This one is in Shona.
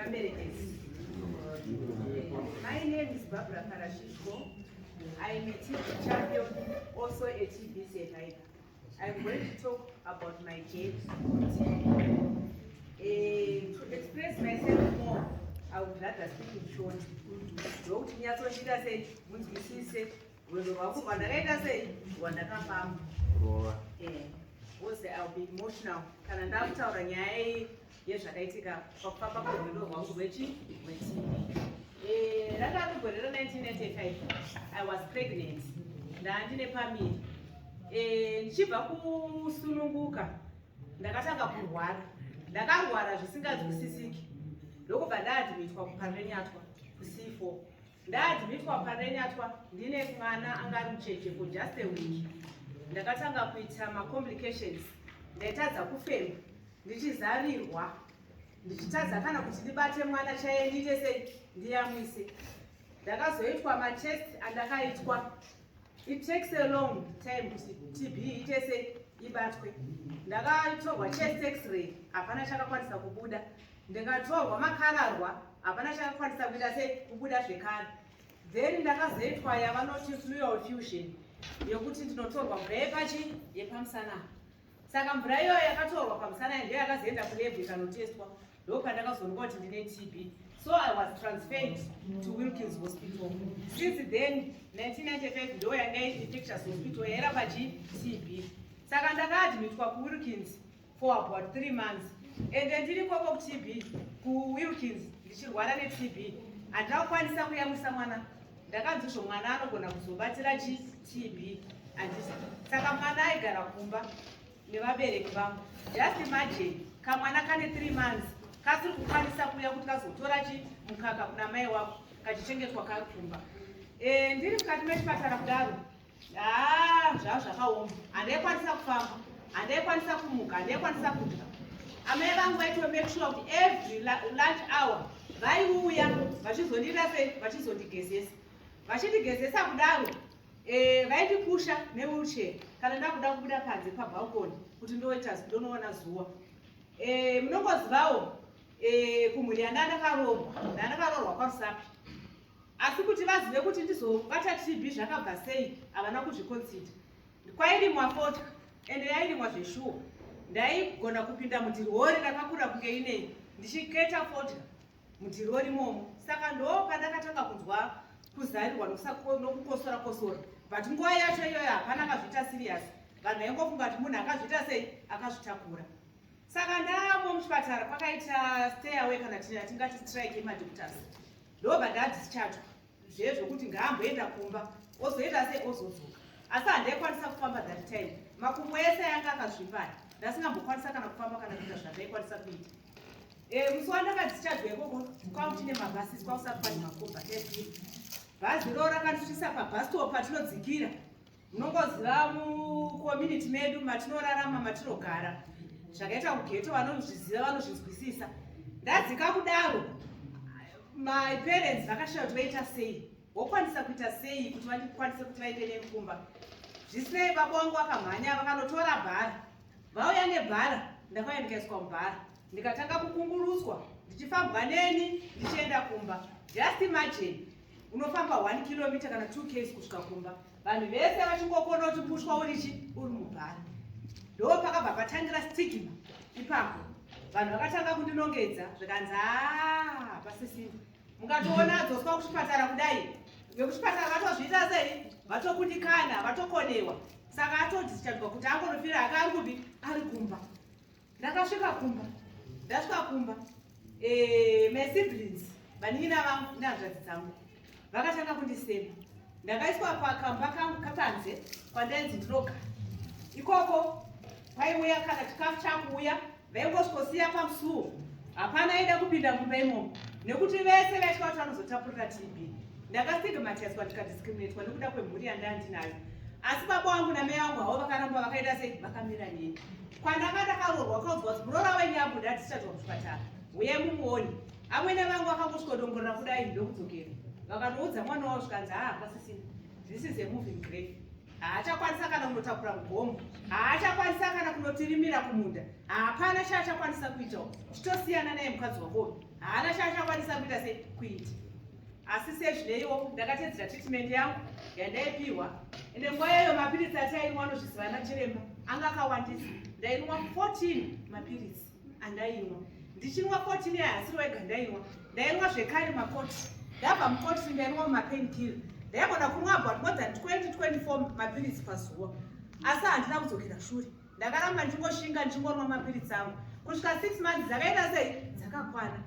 Nevaberekesi. My name is Barbara Parashishko. I am a TB champion, also a TB survivor. I'm going to talk about my journey on TB. To express myself more, I would rather speak in short. Ndokuti nyatsosvika sei munzwisise rwendo rwangu rwandakaita sei rwandakafamba. Because I'll be emotional kana ndakutaura nyaya iyi yezvakaitika pakufamba kwerwendo rwangu rwechi rweTB. Ranga riri gore ra1995. I was pregnant, ndaandine pamiri. Ndichibva kusununguka, ndakatanga kurwara. Ndakarwara zvisinganzwisisiki, ndokubva ndaadhimitwa kuParirenyatwa, kuC4. Ndaadhimitwa kuParirenyatwa ndine mwana anga ari mucheche for just a week, ndakatanga kuita macomplications. Ndaitadza kufema, ndichizarirwa, ndichitadza kana kuti ndibate mwana chaiye, ndiite sei, ndiyamwise. Ndakazoitwa matest andakaitwa. It takes a long time kuti TB iite sei, ibatwe. Ndakatorwa chest X-ray, hapana chakakwanisa kubuda. Ndikatorwa makararwa, hapana chakakwanisa kuita sei, kubuda zvekare. Then ndakazoitwa yavanoti pleural effusion, yekuti ndinotorwa mvura yepachi yepamusana. Saka mvura iyoyo yakatorwa pamusana ndiyo yakazoenda kulab, ikanotestwa. Ndopandakazoonekwa kuti ndine TB. So I was transferred to Wilkins Hospital. Since then, 1995 ndo yanga infectious hospital yairapa chi TB. Saka ndakaadmitwa kuWilkins for about 3 months. Ende ndiri koko kuTB kuWilkins, ndichirwara neTB, handina kukwanisa kuyamwisa mwana. Ndakanzi zvo mwana anogona kuzobatira chi TB, handisi. Saka mwana aigara kumba nevabereki vangu. Just imagine, kamwana kane 3 months kasiri kukwanisa kuuya kuti kazotora chi mukaka kuna mai wako, kachichengetwa kari kumba. Ndiri mukati mechipatara kudaro, haa, zvava zvakaoma. Handaikwanisa kufamba, handaikwanisa kumuka, handaikwanisa kudya. Amai vangu vaito make sure kuti every lunch hour vaiuya vachizondiita sei, vachizondigezesa. Vachindigezesa kudaro, vaindipusha newheelchair kana ndakuda kubuda panze pabalcony kuti ndoita ndonoona zuva. Munongozivawo kumhuri yandandakaroorwa, ndandakaroorwa kwaRusapi, asi kuti vazive kuti ndizobata TB zvakabva sei, havana kuzviconsider. Kwairimwa fodya, ende yairimwa zveshuwa. Ndaigona kupinda mudhirori rakakura kunge inei, ndichiketa fodya mudhirori imomo. Saka ndo pandakatanga kunzwa kuzarirwa nokukosora kosora, but nguva yacho iyoyo hapana akazviita serious. Vanhu vaingofunga kuti munhu akazviita sei, akazvitakura. Saka ndamo muchipatara, kwakaita stay away kana tingati strike yemadoctors. Ndobva ndadischargwa zvezvokuti ngaamboenda kumba, ozoita sei, ozodzoka. Asi handaikwanisa kufamba that time. Makumbo ese anga akazvimbana, ndasingambokwanisa kana kufamba kana kuita zvandaikwanisa kuita. Musi wandakadischargwa ikoko, kwanga kuchine mabhasis, kwakusati pane makomba taipira. Bhazi ro rakandisvisa pabus stop patinodzikira. Munongoziva mucommunity medu matinorarama, matinogara, zvakaita kughetto, vanozviziva, vanozvinzwisisa. Ndadzika kudaro, my parents vakashaya kuti vaita sei, wokwanisa kuita sei kuti vandikwanise kuti vaende nemukumba. Zvisinei, baba vangu vakamhanya, vakanotora bhara, vauya nebhara. Ndakauya, ndikaiswa mubhara, ndikatanga kukungurutswa, ndichifambwa neni ndichienda kumba. Just imagine, unofamba 1 kilometer kana 2 ks kusvika kumba, vanhu vese vachingokona uchipushwa urichi uri mubhara. Ndo pakabva patangira stigma ipapo. Vanhu vakatanga kundinongedza, zvikanzi, "Haa, pasisina." Mukatoona adzoswa kuchipatara kudai, vekuchipatara vatozviita sei, vatokundikana, vatokonewa. Saka atodischargwa kuti angonofira aka ari kupi, ari kumba. Ndakasvika kumba. Ndasvika kumba, my siblings, vanin'ina vangu nehanzvadzi dzangu, vakatanga kundisema. Ndakaiswa pakamba kangu kapanze kwandainzi ndinogara ikoko. Kwaiuya kana chikafu chakuuya, vaingosvikosiya pamusuwo. Hapana aida kupinda mumba imomo nekuti vese vaitya kuti vanozotapurira TB. Ndakastigmatizwa, ndikadiscriminatwa nekuda kwemhuri yandandinayo. Asi baba vangu namai vangu havo vakaramba vakaita sei, vakamira neni. Kwandanga ndakaroorwa, kaudzwa kuti muroora wenyu abuda, atichadzwa kuchipatara, uyai mumuone. Amwene vangu vakangosvikodongorera kudai, ndokudzokera. Vakanoudza mwana wavo, zvikanzi, "Haa, pasisina, this is a moving grave." Haachakwanisa kana kunotakura mugomo, haachakwanisa kana kunotirimira kumunda, hapana chaachakwanisa kuitawo. Chitosiyana naye mukadzi wako, haana chaachakwanisa kuita sei kuita. Asi sezvineiwo ndakatedzera treatment yangu yandaipiwa. Ende nguva iyoyo mapiritsi atainwa, anozviziva nachiremba, anga akawandisa. Ndainwa 14 mapiritsi andainwa. Ndichinwa 14 yahasiri wega ndainwa, ndainwa zvekare makoti. Ndabva mukoti, ndainwa mapainkiller. Ndaigona kunwa about more than 20 24 mapiritsi pazuva, asi handina kudzokera shure. Ndakaramba ndichingoshinga, ndichingonwa mapiritsi angu kusvika 6 months dzakaita sei, dzakakwana.